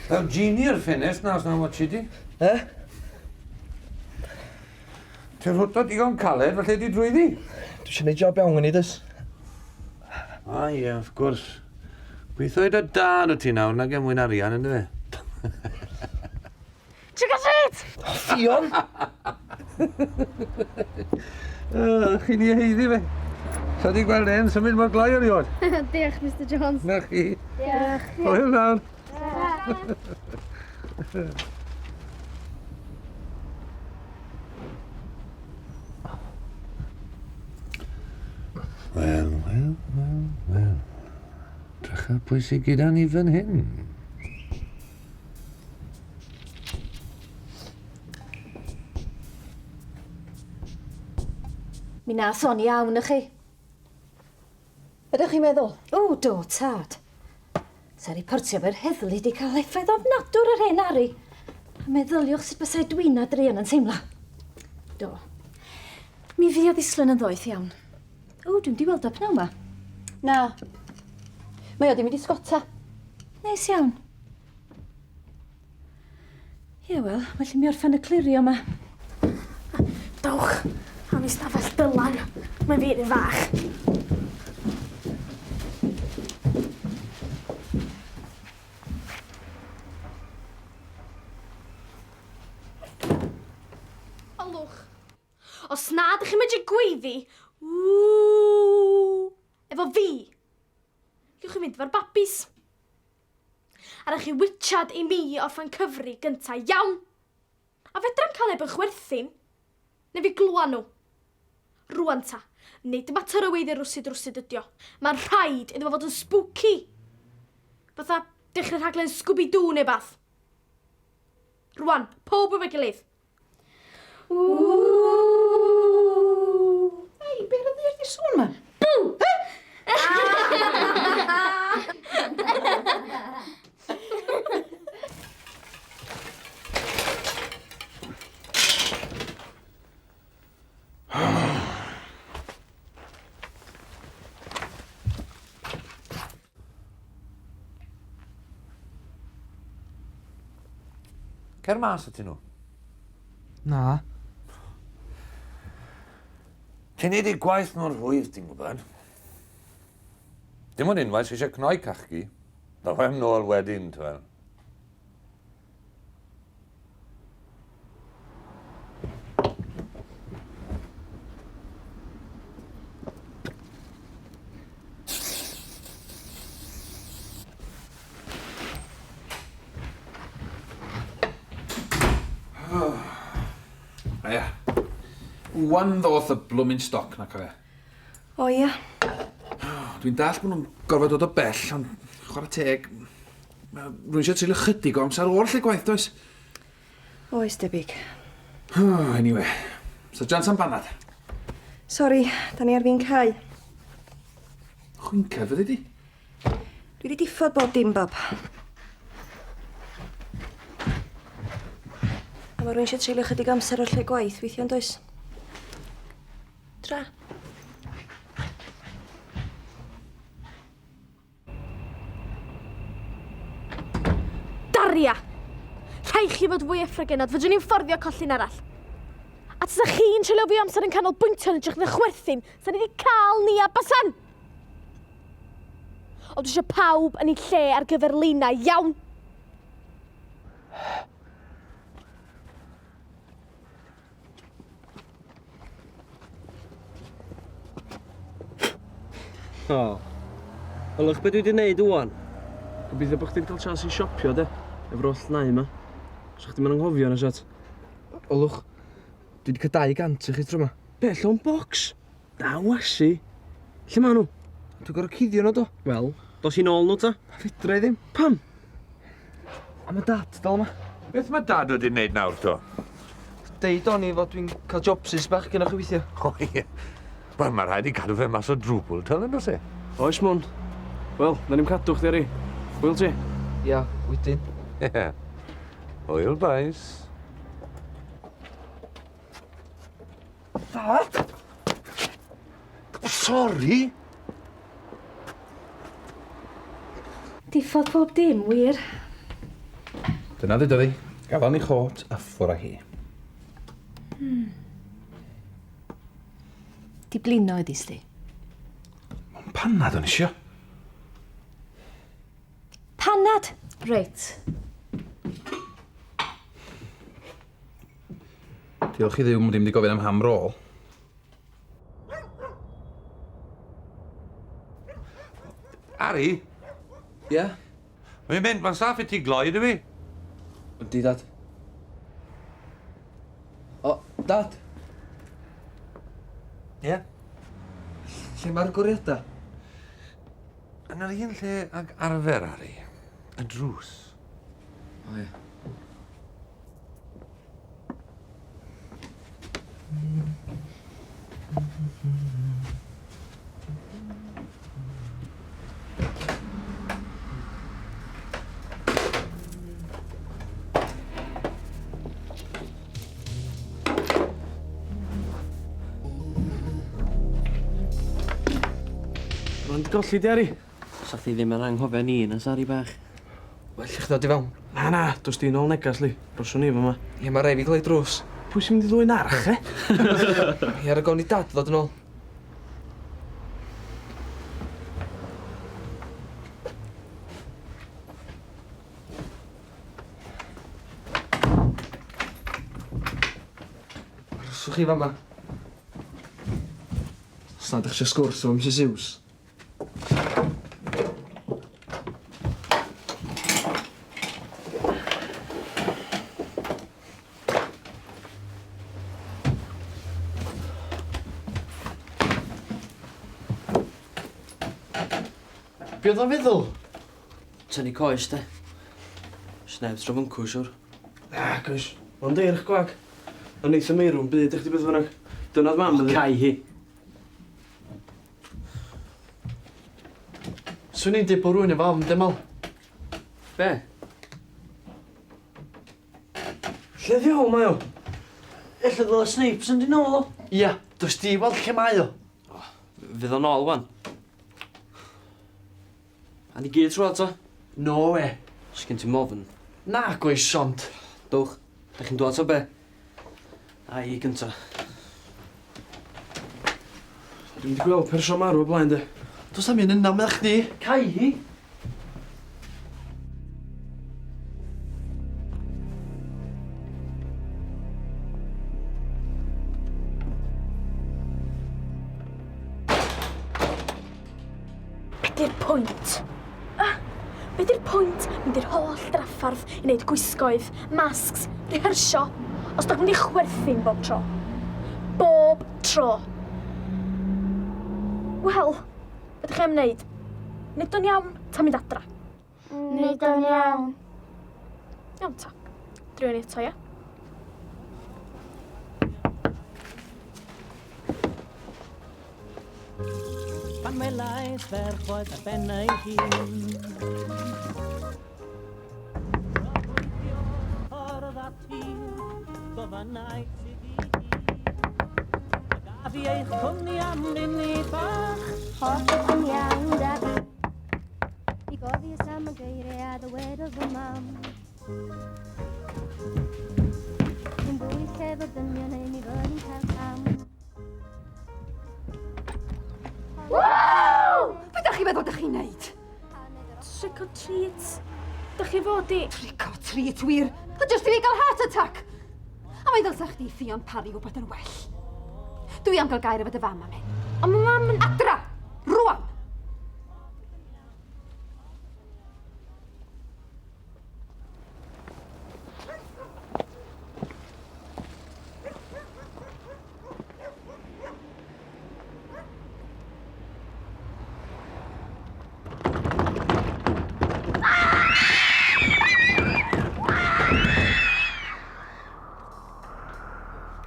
Daw Genie i'r ffenest na os na watchi di. E? Ti'n rhwto digon caled, felly di drwyddi. Dwi eisiau gwneud job iawn yn i dys. A ie, wrth gwrs. Gweithio i dy dad o ti nawr, nag e mwyn arian, ynddo fe? Trick or treat! Ffion! Chi'n i heiddi fe. Sa di gweld e'n symud mor gloi erioed. Diolch, Mr Jones. Na chi. Diolch. Hwyl nawr. Wel, wel, wel, wel. Drycha pwy sydd gyda ni fan hyn. Mi na son iawn i chi. Ydych chi'n meddwl? O, do, tad. Sa riportio fe'r heddlu di cael effaith ofnadwr ar hen Ari. A meddyliwch sut bysai Dwina druan yn teimlo. Do. Mi fuodd Islwyn yn ddoeth iawn. O, dwi'm di weld o pnawn ma. Na. Mae o di mynd i sgota. Neis iawn. Ie, wel, well i mi orffen y clirio 'ma. Dowch am i stafell Dylan. Mae'n fi un fach. Olwch. Os na ydych chi'n medru gweiddi, ww, efo fi, gewch chi fynd efo'r babis. A rhaid chi witsiad i mi orffen cyfri gynta, iawn? A fedra'm cael neb yn chwerthin, neu fi glwa nhw. Rwan ta, nid mater o weiddi rwsud rwsud ydi o. Mae'n rhaid iddo fo fod yn spooky. Fatha dechrau rhaglen Scooby-Doo neu bath. Rwan, pawb efo'i gilydd. Ei, be ar y ddaear 'di'r sŵn 'ma? Bw! Cer mas atyn nhw. Na. Ti'n neud eu gwaith nhw'n rhwydd, ti'n gwybod. Dim ond unwaith sy eisiau cnoi cachgi. Daw e'n nôl wedyn, ti'n Ia. Wan ddoth y blwmin stoc na cofia. O ia. Dwi'n dallt bod nhw'n gorfod dod o bell, ond chwarae teg, mae rwy'n eisiau treulio chydig o amser o'r lle gwaith, does? Oes, debyg. Oh, anyway, so jans am banad. Sori, da ni ar fin cau. Chwincad fyddi di? Dwi wedi diffodd bob dim, Bob. A mae rwy'n eisiau treulio chydig amser o'r lle gwaith weithiau, yn does? Tra. Daria! Rhaid chi fod fwy effro genod, fedrwn ni'n fforddio collin arall. A tasa chi'n treulio fwy o amser yn canolbwyntio yn hytrach na chwerthin, sa ni wedi cael ni a basan! Ond dwi eisiau pawb yn ei lle ar gyfer Lina, iawn? O. Ylwch be dwi wedi wneud ŵan. Gobeithio bod chdi'n cael chance i siopio de, efo'r holl nau yma. Sa chdi'n mynd anghofio na sat. Olwch, dwi wedi cael 200 i chi tro yma. Be, llon bocs? Da wasi. Lle ma nhw? Dwi'n gorfod cuddio nhw do. Wel, dos i nôl nhw ta. Fedra i ddim. Pam? A mae dad dal yma. Beth mae dad wedi wneud nawr to? Deud o'n i fod dwi'n cael jobsys bach gyda chi weithio. O ie. Wel, mae rhaid i gadw fe mas o drwbl, tal yn oes e? Oes, Mwn. Wel, na ni'm cadw chdi, Ari. Hwyl ti. Ia, wedyn. Ie. Hwyl, boys. Dad? Sori! Diffodd pob dim, wir. Dyna ddudodd hi. Gafal yn ei chôt a ffwr â hi. Di blino ydi sti. Ond panad o'n isio. Panad? Reit. Diolch i Dduw mod i'm 'di gofyn am ham roll. Ari? Ie? Yeah? Mae'n mynd, mae'n saff i ti gloi, ydw i? Yndi, dad. O, dad? Ie? Yeah? Lle mae'r goriadau? Yn yr un lle ag arfer, Ari. Y drws. O, ie. Rwy'n golli di, Ari. Sa chdi ddim yn anghofio ni na sori bach. Well i chdi ddod i fewn. Na, na, dos di nôl negas, li. Roswn i fama. Ie, mae rai fi gloi drws. Pwy sy'n mynd i ddwyn arch, e? Ie, ar y gofyn i dad ddod yn ôl. Arhoswch chi fama. Os na ydych eisiau sgwrs efo Mrs Hughes. Be oedd o'n feddwl? Tynnu coes, de. Sneb tro fyncw, siwr. Na, goes. Ond eirch gwag. Ond neith y meirw'n byd i chdi beth bynnag. Dyna'r mam O, cau hi. Swn i'n deud bod rhywun efo ofn, dim ol. Be? Lle ddiawl mae o? Ella ddyle Snapes yn di nôl o. Ia, does di weld lle mae o. Fydd o'n ôl wan. A ni gyd trwad ta? No we. Sgyn ti mofn? Na, gweis ond. Dowch, da chi'n dwad ta be? A i gynta. Dwi'm 'di gweld person marw o blaen de. Does na'm un yna medda chdi. Cau hi! Be di'r pwynt? Ah, be di'r pwynt mynd i'r holl draffarth i wneud gwisgoedd, masks, rehearsio, os dach mynd i chwerthin bob tro? Bob tro. Wel, be dych chi am wneud? Neud o'n iawn, ta mynd adra? Neud o'n iawn. Iawn ta. Driwn ni eto, ia? Pan welais ferch oedd ar ben ei hun. Ffordd ati, gofynnais iddi hi. A gaf i eich cwmni am munud bach? Popeth yn iawn, dad. Mi gofies am y geiriau a ddywedodd fy mam. Dim bwyll efo dynion neu mi fyddi'n cael cam. Be da chi'n meddwl da chi'n neud? Trick or treat. Dych chi fod i... Trick or treat, wir. A jyst i fi gael heart attack. A mae ddylsa chdi Ffion Parry wybod yn well. Dwi am gael gair efo dy fam am hyn. Ond mae mam yn... Adra! Rwan!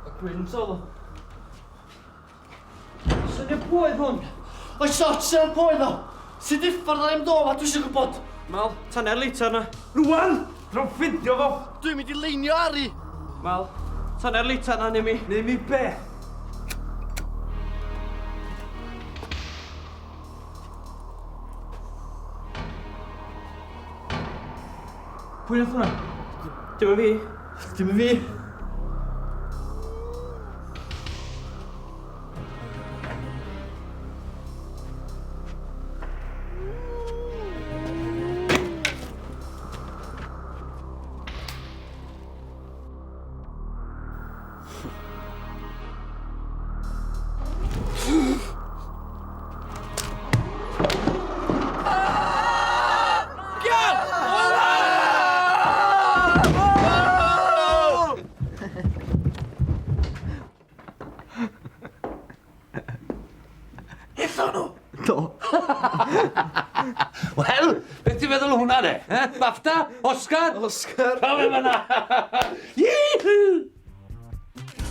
Y gwynt oedd o. Syniad pwy oedd hwn? Oes ots am pwy oedd o? Sut uffar ddaru am do ma, dwi eisiau gwybod. Mal, tanau'r leitar na. Rwan! Rwy'n ffindio fo! Dwi'n mynd i leinio Ari! Mal, tanau'r leitar na neu mi. Neu mi be? Pwy nath hwnna? Dim yn fi. Dim yn fi. Ethon nhw? Do. Wel, beth ti'n feddwl o hwnna de? Eh? BAFTA? Oscar? Oscar. Pa fe fyna? Yee!